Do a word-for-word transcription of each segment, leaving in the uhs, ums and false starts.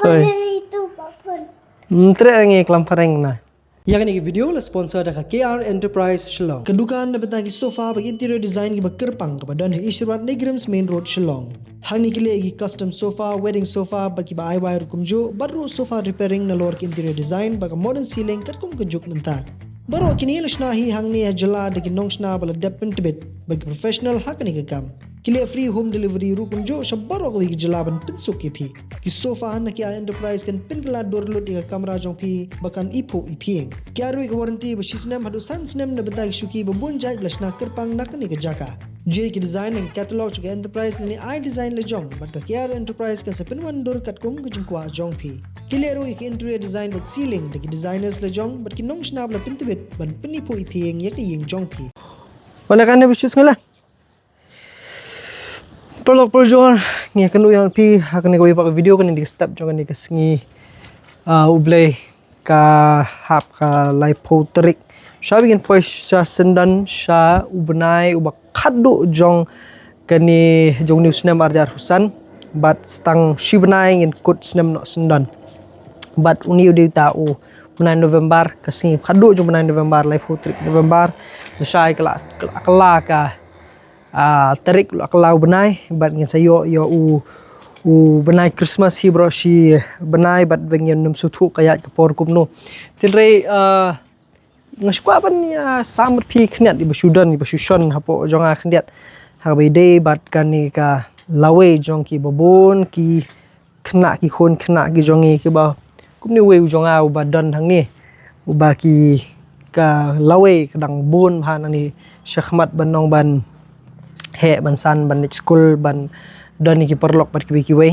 Oi. Mtre ngi klam phareng na. Ïa kane ka video la sponsor da ka K R Enterprise Shillong. Ka dukan da bynta ki sofa bad interior design kiba kyrpang kaba don ha Ishwar Nigrims Main Road Shillong. Hangne ki leh ki custom sofa, wedding sofa bad kiba ai wai ruh kumjuh, bad ruh sofa repairing nalor ki interior design bad ka modern ceiling katkum ka juk mynta. Baroh kine la shna hi hangne ha jylla da ki nongshna ba la dep pyntbit bad ki professional ha kane ka kam. Ki leh free home delivery ruh kumjuh sha baroh kawei ka jylla ban pynsuk ïa phi. Ki sofa na K R Enterprise kan pynkylla dur lut ïa ka kamra jong phi ba kan iphuh iphieng. Ki ai ruh ïa ka warranty ba shi snem haduh san snem na bynta ki shuki ba bun jait ba la shna kyrpang na kane ka jaka. Jia ki design na ki catalog jong ka Enterprise lane ai design la jong bad ka K R Enterprise kan sa pynwan dur katkum ka jingkwah jong phi. Ki leh ruh ïa ki interior design bad ceiling da ki designers la jong bad ki nongshna ba la pyntbit ban pyniphuh iphieng ïa ka ïing jong phi. Wala kane ba shu sngew la. Paralok parajor, ngi kynduh ïa phi ha kane kawei pat ka video, kane dei ka step jong kane ka sngi, ah, U Blei ka hap ka laiphew tarik. Sha ba ngin poi sha syndon sha u bnai uba khatduh jong kane jong une u snem ar hajar arphew san bad tang shi bnai ngin kut snem noh syndon. Bad une u dei uta u bnai November, ka sngi khatduh jong bnai November, laiphew tarik November. Lashai ka la, ka la, ka la ka ah, tarik la kylla u bnai bad ngin sa ïoh ïa u, u bnai Christmas hi baroh shi bnai bad ba ngin ym sngewthuh ka ïaid ka por kumno. Hynrei, ah, nga sngewkwah ban ïa sam bad phi khyndiat iba shu don iba shu shon hapoh jong nga khyndiat ha kaba ïadei bad kane ka lawei jong kiba bun ki khynnah ki khun khynnah ki jong ngi kiba kumne uwei u jong nga uba don hangne uba ki ka lawei ka dang bun bha nangne shakhmat ban ong ban heh ban san ban leit skul ban don ïa ki paralok bad kiwei kiwei.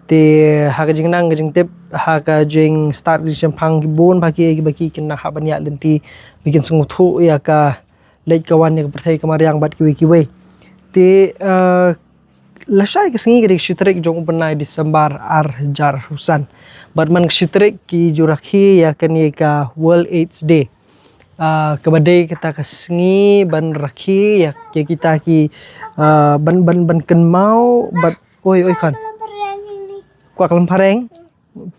Te ha ka jingnang ka jingtip ha ka jingstad ka jingshemphang ki bun bha ki kiba ki kin nang hap ban ïaid lynti ba kin sngewthuh ïa ka leit ka wan ïa ka pyrthei ka mariang bad kiwei kiwei. Te, eh, lashai ka sngi ka dei ka shi tarik jong u bnai December ar hajar arphew san. Bad man ka shi tarik ki ju rakhe ïa kane ka World AIDS Day. Ah, kaba dei kata ka sngi ban rakhe ïa, ïa kita ki, ah, ban, ban, ban kynmaw bad, oi, oi, khon. Kwah klam phareng.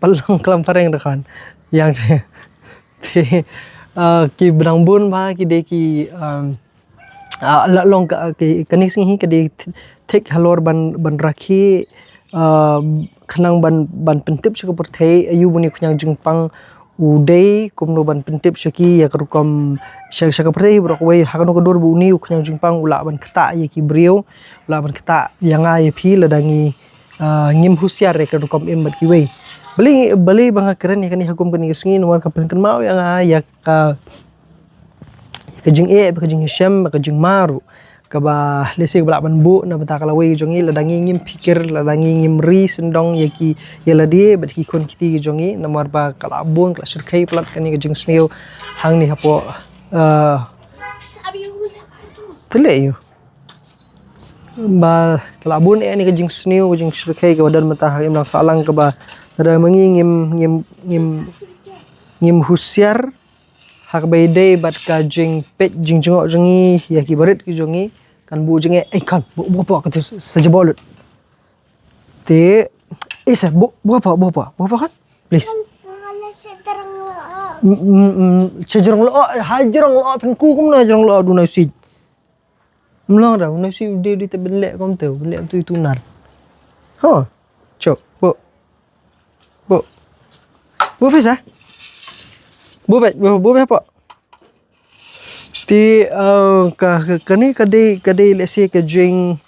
Pynlong klam phareng da khon. Ïa te, ah, kiba dang bun bha ki dei ki, um, ah, la long ka, ki, kane ka sngi hi ka dei th-, thik halor ban, ban rakhe, ah, khnang ban, ban pyntip sha ka pyrthei aïu ba une u khñiang jingpang u dei, kumno ban pyntip sha ki ïa ka rukom sha, sha ka pyrthei baroh kawei ha kano ka dur ba une u khñiang jingpang u lah ban ktah ïa ki briew, u lah ban ktah ïa nga ïa phi lada ngi ah, ngim husiar ïa ka rukom im bad kiwei. Balei, balei ba nga kren ïa kane ha kum kane ka sngi namar ka pynkynmaw ïa nga ïa ka, ïa ka jingeh, ka jingshem, ka jingma ruh. Kaba lehse kaba lah ban buh na bynta ka lawei jong ngi lada ngi ngim phikir, lada ngi ngim ri sngewdong ïa ki, ïa lade bad ki khun ki kti ki jong ngi namar ba ka la bun, ka la shyrkhei palat kane ka jingsniew hangne hapoh, ah, te leh ïa u. Ba ka la bun eh kane ka jingsniew, ka jingshyrkhei kaba don mynta ha ka imlang sahlang kaba lada ma ngi ngim, ngim, ngim, ngim husiar ha kaba ïadei bad ka jingpeit jingjngoh jong ngi ïa ki barit ki jong ngi kan buh jingeh. Ei khon, buh, buh hapoh katu sa jaboh lut. Te, eh sa, buh, buh hapoh, buh hapoh, buh hapoh khon. Please. Mm, mm, mm, sha jrong lyoh, ha jrong lyoh, pynku kumno ha jrong lyoh, duna u siej. Mlong ra, u na si u dei u dei te ban leh kumta, ban leh tu itu nar. Ha, chop, bo. Bo. Bo phi sa? Bo phi, bo, bo phi hapoh. Te, eh, ka, ka, kane ka dei, ka dei lehse ka jing,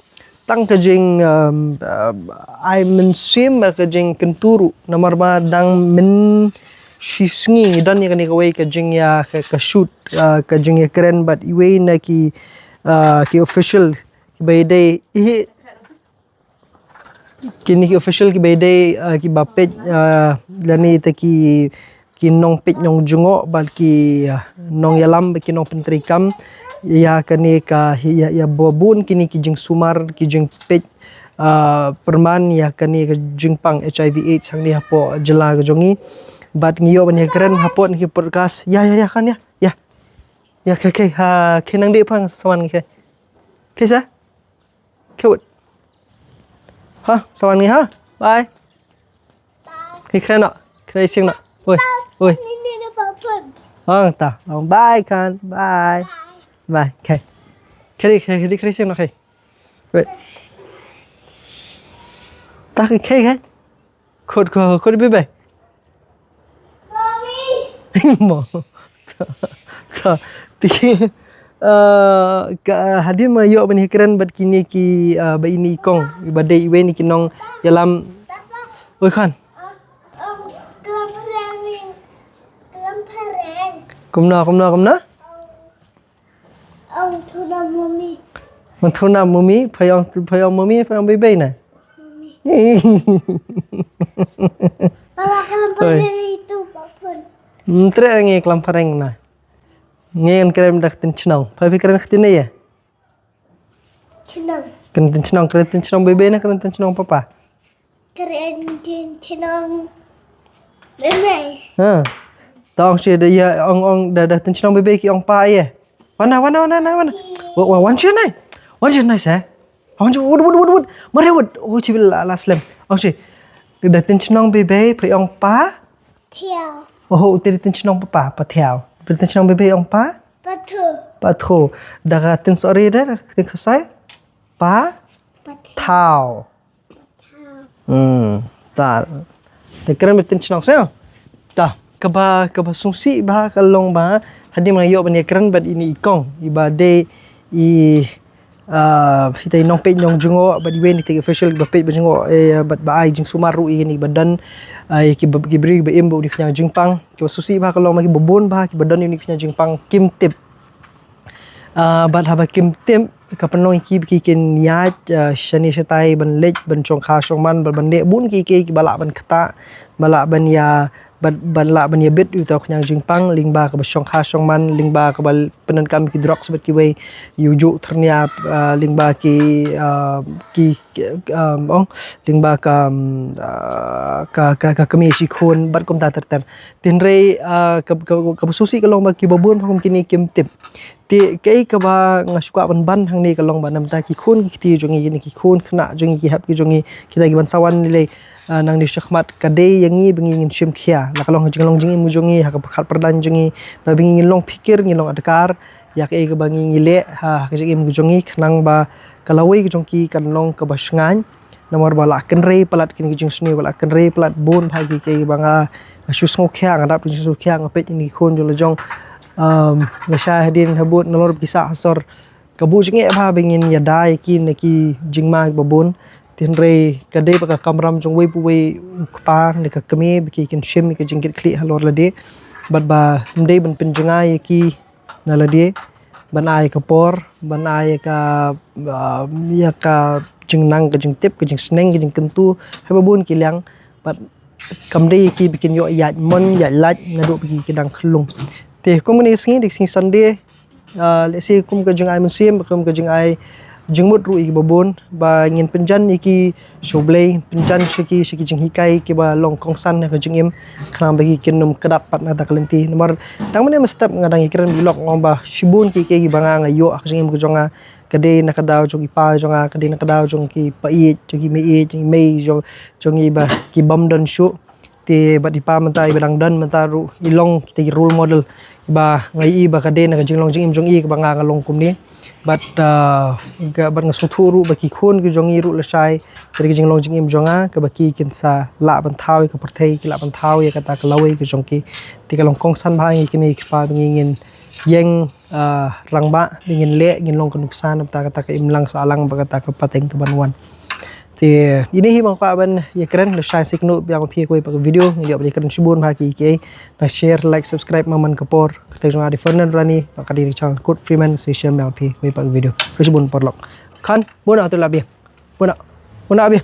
tang ka jing, um, um, ai mynsiem ka jingkyntu ruh. Namar ba dang mynshi sngi don ïa kane kawei ka jingïa ka, ka shoot, uh, ka jingïakren bad iwei na ki, uh, ki official kiba ïadei, ih, kine ki official kiba ïadei, uh, kiba peit, uh, lane te ki, ki nongpeit nongjngoh bad ki, uh, nongïalam bad ki nongpyntreikam ïa kane ka, ïa, ïa ba bun kine ki jingsumar, ki jingpeit, uh, pyrman ïa kane ka jingpang H I V AIDS hangne hapoh jylla ka jong ngi. Bad ngi ïoh ban ïakren hapoh na ki podcast. Ïa, ïa, ïa, kan ïa, ïa. Ïa, okay, okay, ha, okay, nang dei pang sawan, okay. Okay, sa? Cute. Ha, sawan ngi ha. Bye. Kren noh. Kren sing noh. Oi. Oi. Ong ta. Ong bye kan. Bye. Bye. Okay. Kren kren kren sing noh. Okay. Wait. Ta kren kren. Khot khot khot bye bye. Mo. Ta ti. Ka hadien ma ïoh ban ïakren bad kine ki ba ine i kong ba dei iwei na ki nongïalam. Oi khan. Kumno kumno kumno. Ong thuna mummy. Ong thuna mummy, pha ong pha ong mummy, pha ong bebe na. Papa klam phareng itu papa. Ntre ngi klam phareng na. Ngi ngan kren da ktien chnong. Pha phi kren ktien ne ya? Chnong. Kren ktien chnong, kren ktien chnong bebe na kren ktien chnong papa. Kren ktien chnong bebe. Ha. Tong shi da ya ong ong da da ktien chnong bebe ki ong pa ye. Wana wana wana wana. Wa wa wan shi nai. Wan shi nai sa. Wan shi wud wud wud wud. Mare wud. Oh shi la la slem. Ong shi. Da ktien chnong bebe pha ong pa. Thiaw. Oh te ktien chnong papa pa thiaw. Ktien chnong bebe ong pa. Pathu. Pathu. Da ktien sori da ktien khasai. Pa. Pathu. Thaw. Hmm, ta. Te kren bad ktien chnong seh. Ta, kaba kaba sngewsih ba ka long ba hadien ma ïoh ban ïakren bad ine i kong iba dei i ah, ita i nongpeit nongjngoh bad iwei na ki official ba peit ba jngoh eh bad ba ai jingsumar ruh ine ba don ai ki ba ki briew ba im ba uni khñiang jingpang kiba sngewsih ba ka long ma kiba bun ba kiba don uni khñiang jingpang kim tip. Ah, bad haba kim tip ka pynlong ïa ki ba ki kin ïaid ah, shane shatai ban leit ban shongkha shongman ban ban leh bun ki ki kiba lah ban ktah ba lah ban ïa ban ban lah ban ïa bit ïa uta u khñiang jingpang lyngba kaba shongkha shongman lyngba kaba pyndonkam ki drugs bad kiwei ïa u juh thyrniap ah, lyngba ki ah, ki ki, um, ong lyngba ka um, ah, ka ka ka kmie shi khun bad kumta ter ter. Hynrei ah, ka ka ka sngewsih ka long ba kiba bun ba kum kine kim tip. Te kaei kaba nga shu kwah ban ban hangne ka long ba namta ki khun ki kti jong ngi ki khun khynnah jong ngi ki hep ki jong ngi kita kiban sa wan lei ah, nangne shakhmat ka dei ïa ngi ba ngi ngin shim khia la ka long ka jinglong jingim jong ngi ha ka pyrkhat pyrdan jong ngi ba ba ngi ngin long phikir ngin long adkar ïa kaei kaba ngi ngi leh ha ka jingim jong ngi khnang ba ka lawei ka jong ki kan long kaba shngaiñ. Namar ba la kynrei palat kine ki jingsniew ba la kynrei palat bun ba ki kaei ba nga shu sngewkhia nga dap jingsngewkhia nga peit ïa ki khun jong la jong. Nga shai hadien habud nalor ba ki sah ha sor ka buh jingeh ba ba ngin ïada ïa ki na ki jingma kiba bun. Hynrei ka dei ba ka kamram jong uwei pa uwei u kpa ne ka kmie ba ki kin shim ïa ka jingkitkhlieh halor lade bad ba ym dei ban pynjngai ïa ki na lade ban ai ka por ban ai ka ah, ïa ka jingnang ka jingtip ka jingsneng ka jingkyntu ha ba bun ki liang bad kam dei ki ba kin ïoh ïaid mon ïaid lait naduh ba ki ki dang khyllung. Te kum kane ka sngi dei ka sngi Sunday ah, lehse kum ka jingai mynsiem kum ka jingai jingmut ruh ïa ki ba bun ba ngin pynjan ïa ki sha U Blei pynjan sha ki sha ki jinghikai kiba long kongsan ha ka jingim khnang ba ki kin ym kdap pat na ta ka lynti namar tang mynne mynstep nga dang ïakren ïa lok ngong ba shibun ki ki ba nga nga ïoh ha ka jingim ka jong nga ka dei na ka daw jong i pa jong nga ka dei na ka daw jong ki pa ïeit jong ki mei ïeit jong i mei jong jong i ba ki bym don shuh. Te bad i pa mynta i ba dang don mynta ruh i long kita ki role model ba nga i ba ka dei na ka jinglong jingim jong i kaba nga nga long kumne. Bad ah, ka bad nga sngewthuh ruh ba ki khun ki jong i ruh lashai ka dei ka jinglong jingim jong nga kaba ki kin sa lah ban thaw ïa ka pyrthei ki lah ban thaw ïa kata ka lawei ka jong ki. Te ka long kongsan ba ngi ki mei ki pa ba ngi ngin ïeng ah, rangbah ba ngin leh ngin long ka nuksan ba kata ka imlang sahlang ba kata ka pateng ka ban wan. Te ine hi ba nga kwah ban ïakren lashai sngewbha biang phi kawei pat ka video ngi ïoh ban ïakren shibun ba ki ki na share like subscribe man man ka por. Kata jong nga dei Fernand Rani ba ka dei channel Kut Freeman. Shisha biang phi kawei pat ka video. Shibun paralok. Khan bun na tu la bia. Bun na bun na bia.